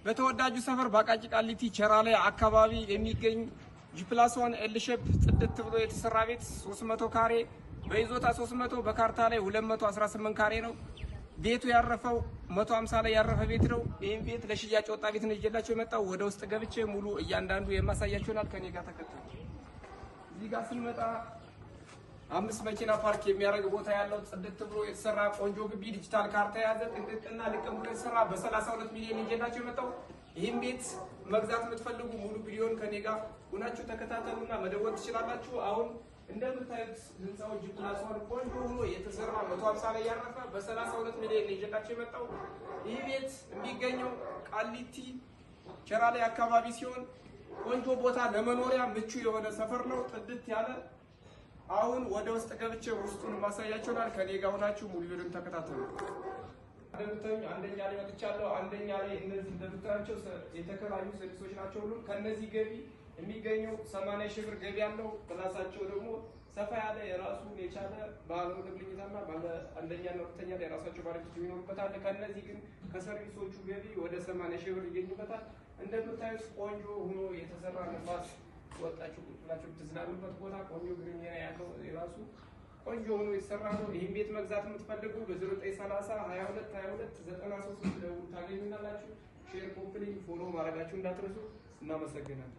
በተወዳጁ ሰፈር በአቃቂ ቃሊቲ ቸራ ላይ አካባቢ የሚገኝ G+1 L shape ጽድት ብሎ የተሰራ ቤት 300 ካሬ፣ በይዞታ 300፣ በካርታ ላይ 218 ካሬ ነው። ቤቱ ያረፈው 150 ላይ ያረፈ ቤት ነው። ይህም ቤት ለሽያጭ ወጣ ቤት ነው ይዤላቸው የመጣው። ወደ ውስጥ ገብቼ ሙሉ እያንዳንዱ የማሳያችሁ ይሆናል። ከኔ ጋር ተከተሉ። እዚህ ጋር ስንመጣ አምስት መኪና ፓርክ የሚያደርግ ቦታ ያለው፣ ጽድት ብሎ የተሰራ ቆንጆ ግቢ፣ ዲጂታል ካርታ የያዘ፣ ጥንቅቅና ልቅም ብሎ የተሰራ በ32 ሚሊዮን ይዤላቸው የመጣው። ይህም ቤት መግዛት የምትፈልጉ ሙሉ ቪዲዮን ከኔ ጋር ሁናችሁ ተከታተሉና መደወል ትችላላችሁ። አሁን እንደምታዩት ህንፃው G+1 ቆንጆ ሆኖ የተሰራ፣ 150 ላይ ያረፈ በ32 ሚሊዮን ይዤላቸው የመጣው። ይህ ቤት የሚገኘው ቃሊቲ ቸራ ላይ አካባቢ ሲሆን ቆንጆ ቦታ፣ ለመኖሪያ ምቹ የሆነ ሰፈር ነው። ጥድት ያለ። አሁን ወደ ውስጥ ገብቼ ውስጡን ማሳያችሁናል። ከኔ ጋር ሆናችሁ ሙሉ ቪዲዮን ተከታተሉ። እንደምታዩኝ አንደኛ ላይ መጥቻለሁ። አንደኛ ላይ እነዚህ እንደምታዩቸው የተከራዩ ሰርቪሶች ናቸው። ሁሉም ከነዚህ ገቢ የሚገኘው 80 ሺህ ብር ገቢ ያለው፣ ክላሳቸው ደግሞ ሰፋ ያለ የራሱን የቻለ ባለ ሁለት መኝታና ባለ አንደኛ እና ሁለተኛ ላይ የራሳቸው ባለቤቶች የሚኖሩበት አለ። ከነዚህ ግን ከሰርቪሶቹ ገቢ ወደ 80 ሺህ ብር ይገኝበታል። እንደምታዩት ቆንጆ ሆኖ የተሰራ፣ ነፋስ ወጣችሁ ቁጭ ብላችሁ የምትዝናኑበት ቦታ፣ ቆንጆ green ያለው፣ የራሱ ቆንጆ ሆኖ የተሰራ ነው። ይህን ቤት መግዛት የምትፈልጉ በ0930 22 22 93 ደውሉ ታገኙናላችሁ። Share፣ copy link፣ follow ማድረጋችሁ እንዳትረሱ። እናመሰግናለን።